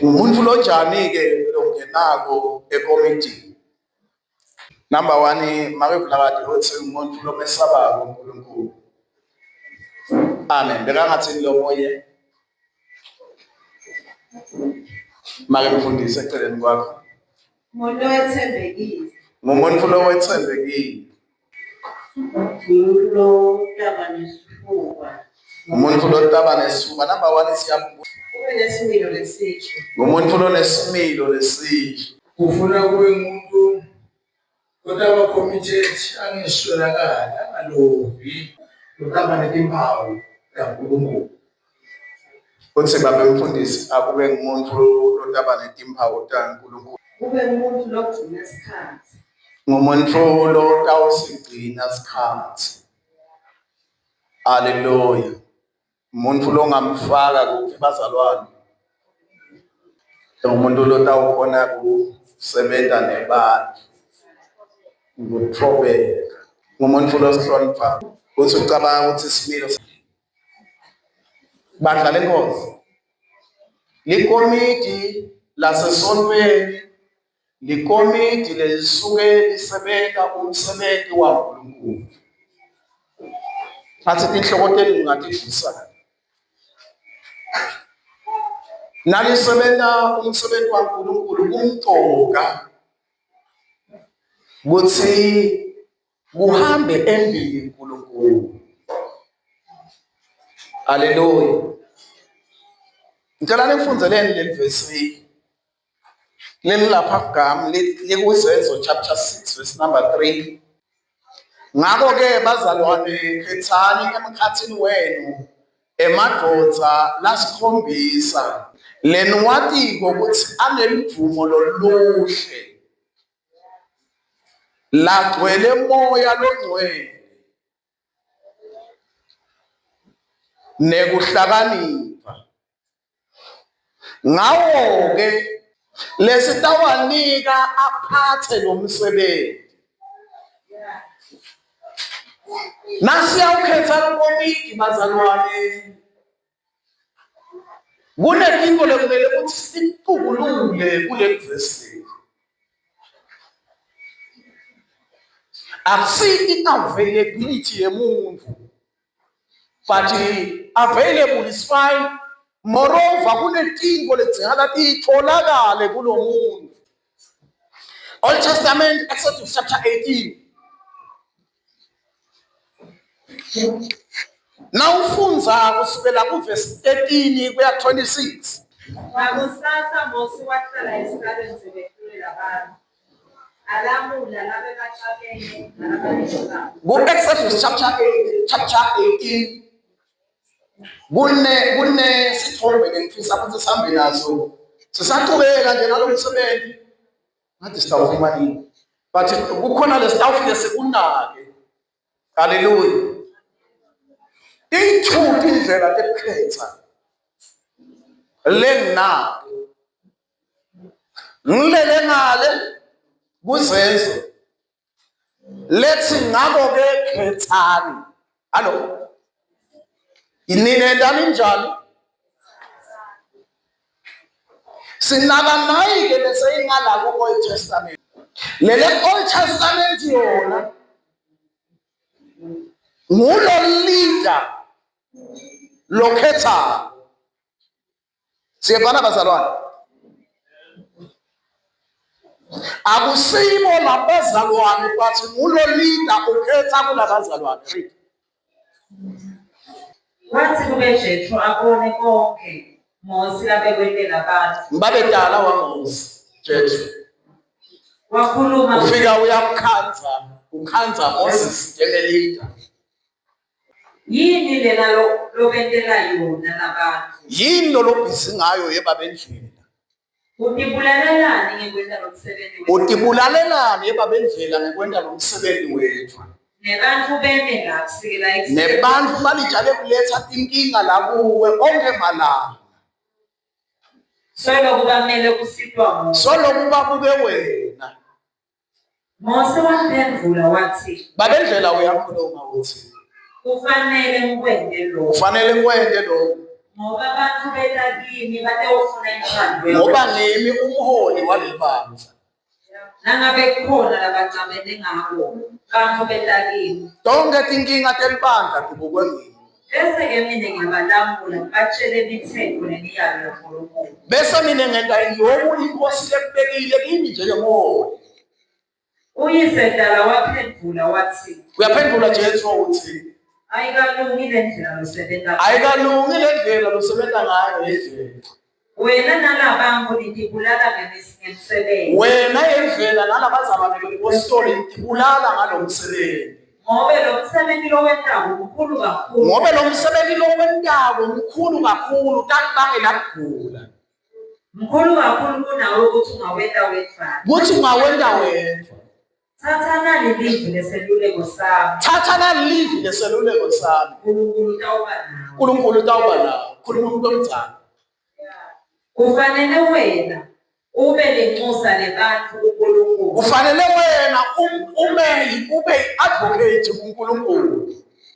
Ngumuntu lonjani-ke longenako ekomidini? Number 1 make Vilakati uthi umuntu lomesabako uNkulunkulu. Amen. Bekangathini lo munye? Make mfundisi eceleni kwakho. Umuntu owethembekile. Ngumuntu lowethembekile. Umuntu lotaba nesifuba. Umuntu lotaba nesifuba. Number 1 siyambuza. Ube nesimilo lesihle. Ngumuntu lonesimilo lesihle. Kufuna kube umuntu otaba committed angeswelakali angalovi otaba netimpawu kaNkulunkulu. Uthi babe mfundisi akube ngumuntu lotaba netimpawu taNkulunkulu. Kube umuntu logcina isikhathi. Ngumuntu lotawusigcina sikhathi. Haleluya. Umuntu longamfaka kuphi bazalwane? Umuntu lotawukhona kusebenta nebantu. Ngikuthobeka. Ngumuntu losihlonipha. Uthi ucabanga ukuthi isimilo bandla lenkosi likomidi lasesontweni likomidi lelisuke lisebenta umsebenzi waNkulunkulu ngathi tinhloko tenu ngingativusana nalisebenta umsebenzi waNkulunkulu kumcoka kutsi kuhambe embili uNkulunkulu. Haleluya. Ngicela nifundzeleni leli vesi lelilapha kugama likuzenzo chapter 6 verse number 3. Ngakho-ke bazalwane khethani emkhathini wenu emadvodza lasikhombisa leniwatiko ukuthi aneludvumo loluhle lagcwele moya longcwele nekuhlakanipha ngawo-ke lesitawanika aphathe lo msebenzi nasiyawukhetha lokomidi bazalwane Kunetintfo lekumele kutsi siticukulule kuleli vesi leli. Akusiyi i-availability yemuntfu but available is fine. Moreover kunetintfo ledzingakala titfolakale kulo muntfu. Old Testament Exodus chapter 18. Nawufundza kusukela kuvesi 13 kuya 26. Ngakusasa Mosi wahlala esihlalweni sebehlulela abantu. Alamula labebaxabene nalabaneshaka. Ku-Exodus chapter 8, chapter 18 kune kune sithombe lengifisa ukuthi sihambe naso. Sisaqhubeka nje nalo msebenzi. Ngathi sitawuvuma nini? But kukhona lesitawufike sikunake. Haleluya. Tiyithu tindlela tekukhetha. Lenginako. Ngilele ngale kuzenzo. Lethi ngakho ke khethani. Hallo. Nina ndani njani? Sinaka nayi-ke leseyingala ku-Old Testament. Lele Old Testament yona ngulo leader lokhethayo. Siyevana bazalwane? Akusibo labazalwane but ngulo leader ukhetha kulabazalwane. Read. Wathi kube Jethro abone konke Mosi labekwentela abantu. Ngibabedala waMosi Jethro. Wakhuluma Ufika uyamkhandza, ukhandza Moses njenge-leader. Yini lena lobentela yona labantu? Yini lolobhizi ngayo yebabendlela? Utibulalelani ngekwenta lo msebenzi wethu? Utibulalelani yebabendlela ngekwenta lo msebenzi wethu? Nebantfu beme la kusukela ekuseni. Nebantfu balijale kuletha tinkinga la kuwe onkhe malanga. Soloku bamele kusitwa nguwe. Soloku babuke wena. Mose wamphendvula watsi, Babendlela uyakhuluma uthi Kufanele ngikwente lokhu. Kufanele ngikwente lokhu. Ngoba bantfu beta kimi batewufuna intsandvo Ngoba ngimi umholi waleli bandla. Nangabe kukhona labacabene ngako, bantfu beta kimi. Tonkhe tinkinga telibandla tibukwe ngimi. Bese-ke mine ngiyabalamula ngibatjele imitsetfo nemiyalo yaNkulunkulu. Bese mina ngenta loku inkosi lekubekile kimi njengemholi. Uyise Dala waphendvula watsi, Uyaphendvula Jesu uthi Ayikalungi le ndlela losebenta ngayo. ayikalungi le ndlela losebenta ngayo yendlela. Wena nalabantfu nitibulala ngemsebenzi. Wena yendlela nalabazalwane bepostoli nitibulala ngalo msebenzi. Ngobe lo msebenzi lowentako mkhulu kakhulu. Ngobe lo msebenzi lowentako mkhulu kakhulu utakubangela kugula. Mkhulu kakhulu kunawe ukuthi ungawenta wedvwana. Kutsi ungawenta wedvwa. Thatha nali livi leseluleko sami. Thatha nali livi leseluleko sami. Nkulunkulu utawuba nawe. Nkulunkulu utawuba nawe. Khuluma umuntu omdzala. Kufanele wena ube linxusa lebantfu kuNkulunkulu. Kufanele wena ume ube advocate kuNkulunkulu.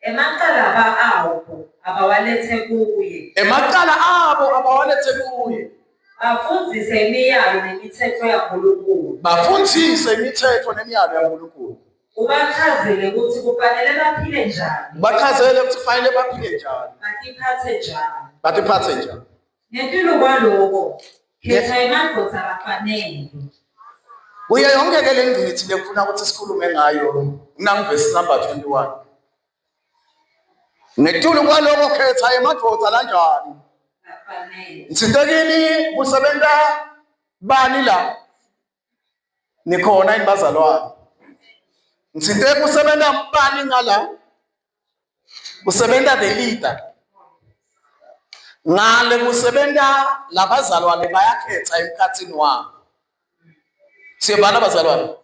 Emacala awo abawalethe kuye. Emacala abo abawalethe kuye. Bafundzise imiyalo nemitsetfo yaNkulunkulu. Bafundzise imitsetfo nemiyalo yaNkulunkulu. Ubachazele ukuthi kufanele baphile njani. Ubachazele ukuthi kufanele baphile njani. Batiphatse njani. Batiphatse njani. Ngetulu kwaloko, khetha emadvodza lafanele. Kuyo yonke ke le ngqikithi lekufuna ukuthi sikhulume ngayo nangivesi number 21. Ngetulu kwaloko khetha emadvodza lanjani. Lafanele. Ngithintekini kusebenta bani la? Nikhona yini bazalwane? Ngithinte kusebenta bani ngala? Kusebenta the leader. Ngale kusebenta labazalwane bayakhetha emkhathini wabo. Siyevana bazalwane?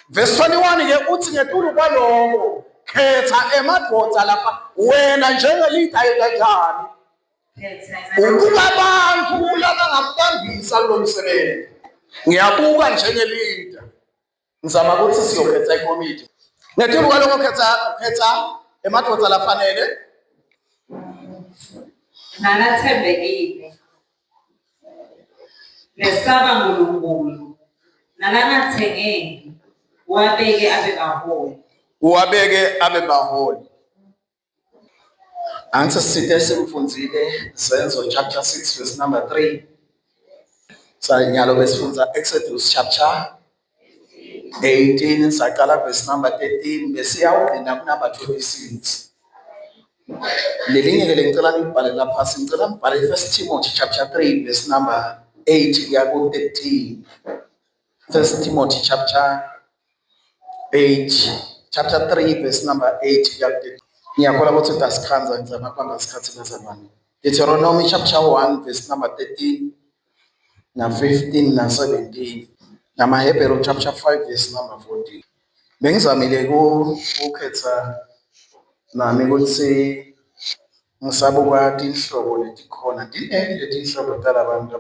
Verse 21 ke uthi ngetulu kwaloko khetha emadvodza lapha wena njenge-leader yenta njani? Ubuka abantu labangakubambisa kulo msebenzi. Ngiyabuka njenge-leader. Ngizama ukuthi siyokhetha ikomiti. Ngetulu kwaloko khetha khetha emadvodza lafanele nalathembekile lesaba Nkulunkulu nalangathengeki uwabeke abe baholi. Uwabeke abe baholi. Angithi sithe simfundzile Zenzo chapter 6 verse number 3. Sanyalo besifundza Exodus chapter 18 saqala verse number 13 besiyawugcina kunumber 26. Lelinye ke lengicela nibhale lapha singicela nibhale First Timothy chapter 3 verse number 8 kuya ku 13. First Timothy chapter 8 chapter 3 verse number 8 kuya ku 13. Ngiyakholwa ukuthi utasikhanza ngizama kubamba isikhathi bazalwane. Deuteronomy chapter 1 verse number 13 na 15 na 17 namaHebheru chapter 5 verse number 14. Bengizamile kukhetha nami ukuthi ngisabuka tinhlobo letikhona tinengi letinhlobo talabantu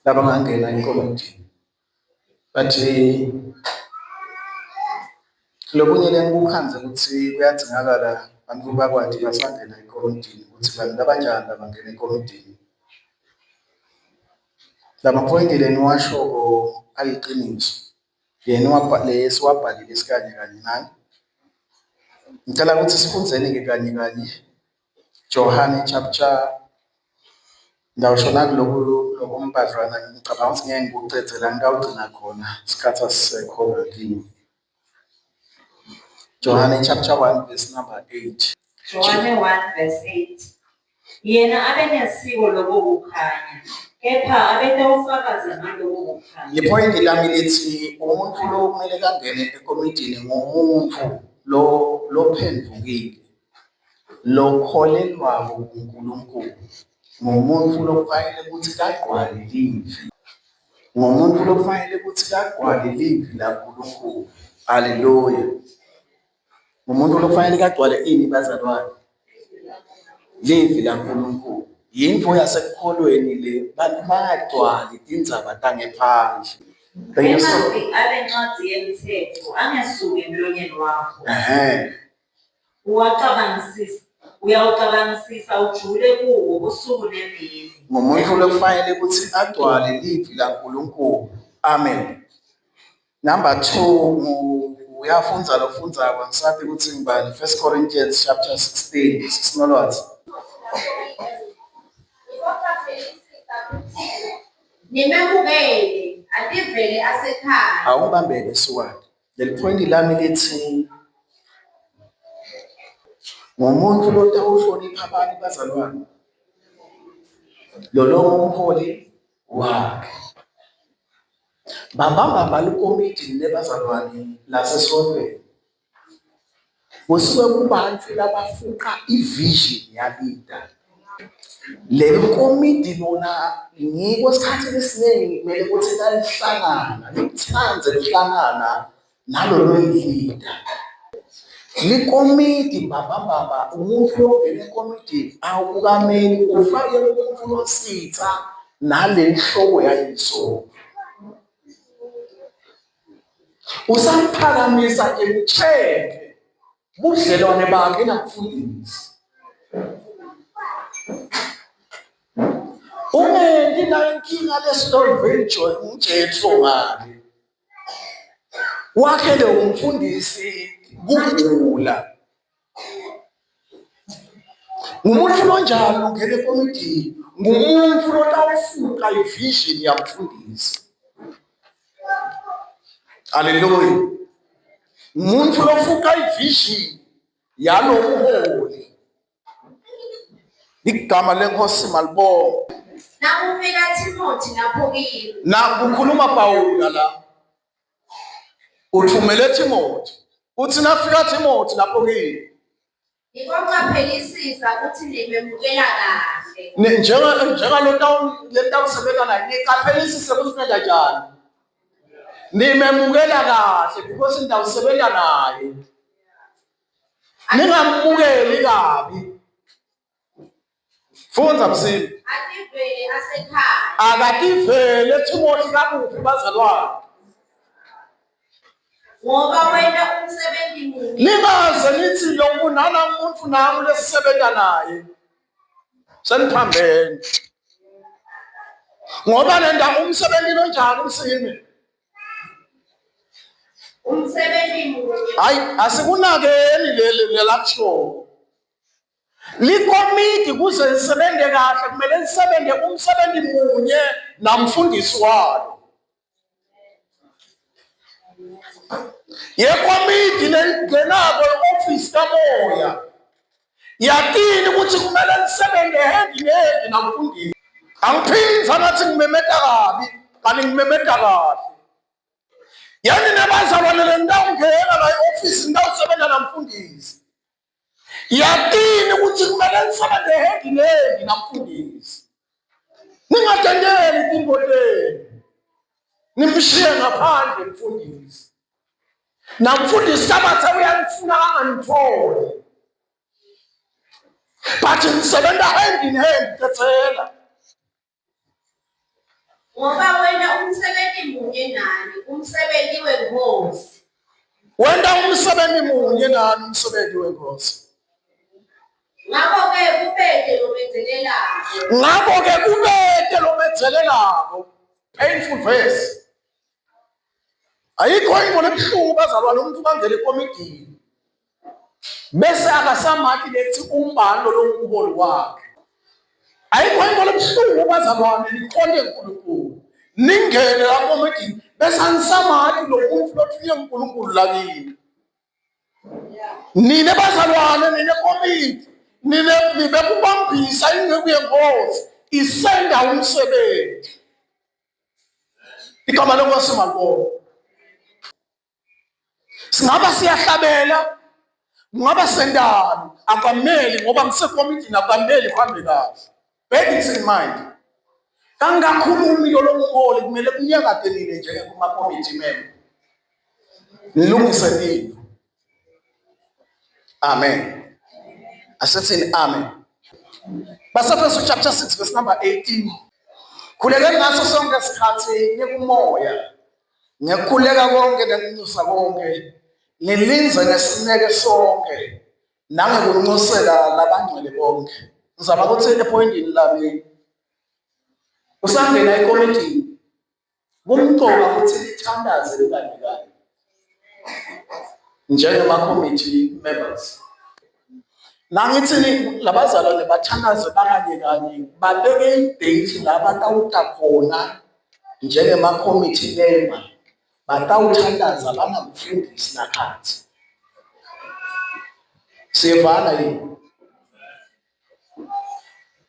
labangangena enkomodini but lokunye lengikukhandze ukuthi kuyadzingakala bantfu bakwati basangena ekomidini ukuthi bantu labanjani labangena ekomidini. Lamaphoyinti leniwashoko aliciniso yena lesiwabhalile sikanye kanye nani. Ngicela ukuthi sifundzeni-ke kanye kanye Johane chapter ngawusho nakuloku lokumbadlwana ngicabanga ukuthi ngeke ngikucedze la ngitawugcina khona isikhathi asisekho kimi. Johane chapter 1 verse number 8. Johane 1 verse 8. Yena abengesiko loko kukhanya, kepha abetawufakaza ngaloko kukhanya. Iphoyinti lami lithi umuntu lo kumele kangene ekomidini ngumuntu lo lophendvukile lokholelwako kuNkulunkulu ngumuntu lokufanele ukuthi kagqwale livi ngumuntu lokufanele ukuthi kagqwale livi laNkulunkulu haleluya ngumuntu lokufanele kagcwale ini bazalwane livi laNkulunkulu yintfo yasekukholweni le bantu bangagcwali tindzaba tangephandle Thank you so Emavi ale ncwadzi yemthetho angesuki emlonyeni wakho. Ehhe. Uwacabangisise. Uyawucabangisisa ujule kuwo busuku nemini. Ngumuntu lokufanele ukuthi agcwale livi laNkulunkulu. Amen. Number 2 uyafunza lofunzako ngisati ukuthi ngibani First Corinthians chapter 16 sisinolwazi. Nimemukele ativele asekhaya. Awungibambele suwadi. Leli phoyinti lami lithi ngumuntu lotawuhlonipha abanye bazalwane. Lolo umholi wakhe. Bambambamba likomidi lebazalwane lasesontweni. Kusuke kubantu labafuqa i-vision yalida. Leli komidi lona ngiko esikhathini esiningi kumele ukuthi nalihlangana likuthande lihlangana nalolo leader. Likomidi mbambambamba umuntu uyongena ekomidini awukameli ufake umuntu lositha nale nhloko yayisonto. Usamphakamisa emtshele budlelwane bakhe namfundisi. Ungendi nayo inkinga lesolve umjetho ngale. Wakhele umfundisi kugula. Ngumuntu lonjani ongena ekomidini? Ngumuntu lotawufuqa ivision yamfundisi. Haleluya. Ngumuntu lofuqa ivision yalomholi. Igama lenkosi malibonge. Nakufika Timothy lapho kimi. Na kukhuluma Pawula la. Uthumele Timothy. Uthi nafika Timothy lapho kimi. Nikoqaphelisisa ukuthi nimemukela kahle. Njenga njengalo lentawusebenza naye niqaphelisise ukuthi nenza njani. Nimemukela kahle because nitawusebenza naye. Ningamukeli kabi. Fundza msini. Ativele asekhaya. Akativele Timothy kakuphi bazalwane. Ngoba wena umsebenzi munye. Ningaze nithi lo kunana umuntu nami lesisebenza naye. Seniphambene. Ngoba lenda umsebenzi lonjani umsini? Umsebenzi munye. Hayi asikunakeli leli lelakushoyo. Likomidi kuze lisebenze kahle kumele lisebenze umsebenzi munye namfundisi walo. Yekomidi lelingenako e-ofisi kamoya yatini ukuthi kumele lisebenze hand in hand namfundisi. Angiphinzi ngathi ngimemeta kabi kanti ngimemeta kahle. Yani nabazalwane le ndawungena la e-ofisi ndawusebenza namfundisi. Yatini ukuthi kumele nisebenze hand in hand namfundisi. Ningatendeli tinto tenu. Nimshiye ngaphandle mfundisi. Namfundisi kabathe uyanifuna anganitholi. But nisebenza hand in hand thethela. Ngoba wena umsebenzi munye nani, umsebenzi wenkosi. Wena umsebenzi munye nani umsebenzi wenkosi. Ngakho-ke kubete lomedzelelako. Ngakho-ke kubete lomedzelelako. Painful verse. Ayikho into lebuhlungu bazalwane umuntu bangena ekomidini. Bese akasamati lethi umbani lo umholi wakhe. Ayikho into lebuhlungu bazalwane nikhonde uNkulunkulu. Ningene la komidini bese anisamati lo muntu lothunywe uNkulunkulu lakini. Nina bazalwane nine komiti nine nibekubambisa inceku yenkosi isenda umsebenzi. Igama lenkosi malibonge. Singaba siyahlabela, kungaba sendani, akwameli ngoba ngisekomidini akwameli kuhambe kahle. Bear this in mind. Kangakhulumi lo mholi kumele kunyakade nina nje kumakomiti member. Nilungise into. Amen. Asethini amen. Basefeso chapter 6 verse number 18. Khulekeni ngaso sonke isikhathi nikumoya. Ngiyakhuleka konke ngiyanxusa konke. Nilinze ngesineke sonke. Nangekunxusela labangcwele bonke. Ngizama ukuthi epointini lami usangena ekomitini kumqoka ukuthi lithandaze likanye kanye njengema-committee members. Nangithi labazalwane bathandaze bakanye kanye babeke idate la batawuta khona njengema-committee member batawuthandaza bangamfundisi nakhathi. Siyevana yini?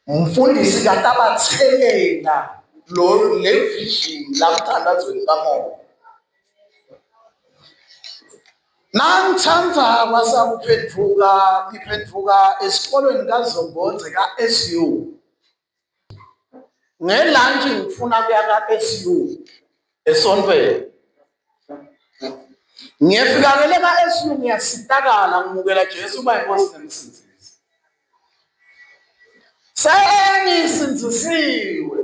Umfundisi katabathelela lo le vision lamthandazweni kamoya. Nangithanda kwasakuphenduka ngiphenduka esikolweni kaZombodze ka-SU. Ngelantshi ngifuna kuya ka-SU esontweni. Ngiyefika ke le ka-SU ngiyasitakala ngimukela Jesu uba inkosi nemsindisi. Sengisindisiwe.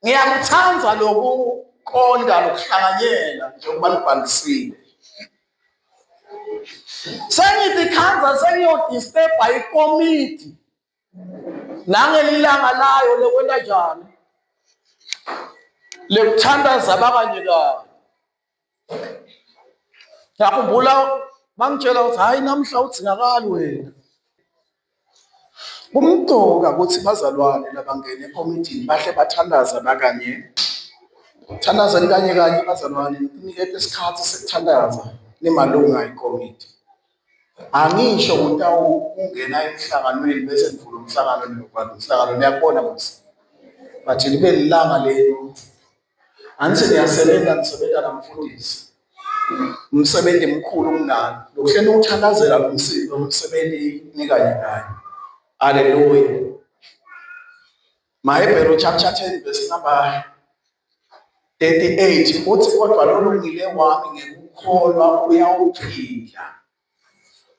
Ngiyakuthanda lokuqonda lokuhlanganyela njengoba nibhalisile. Sengithi khanza sengiyodisturba ikomiti nangelilanga layo lekwenta njani lekuthandaza abakanye kanye ngiyakhumbula bangitshela ukuthi hhayi namhla udzingakali wena kumcoka ukuthi bazalwane labangena ekomidini bahle bathandaza bakanye thandazani kanye kanye bazalwane nikete isikhathi sekuthandaza nimalunga ekomidi Angisho kutawungena emhlanganweni bese nivula umhlangano niyovala umhlangano niyakubona mos. But libe lilanga lenu. Angithi niyasebenza nisebenza namfundisi. Umsebenzi mkhulu kunani. Lokuhleni ukuthandazela lo msebenzi nikanye kanye. Haleluya. Mahebheru chapter 10 verse number 38 uthi kodwa lolungile wami ngekukholwa uyawuphila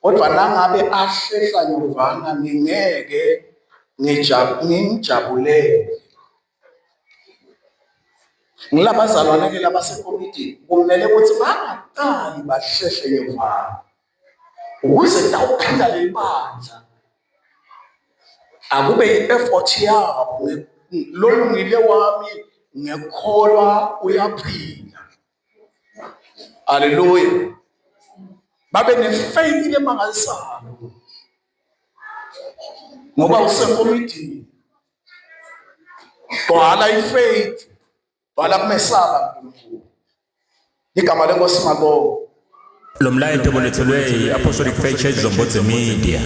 kodwa nangabe ahlehla nyovana ngingeke ngimjabulele ngilabazalwane ke labasekomidini kumele ukuthi bangaqali bahlehle nyovana ukuze kutawuphila leli bandla akube i-effort yabo lolungile wami ngekholwa uyaphila haleluya babe nefaith lemangalisayo ngoba usekomidini gcwala ifaith Bhala kumesaba uNkulunkulu. Igama lenkosi mabongo. Lo mlayeto olethelwe yi-Apostolic Faith Church Zombodze Media.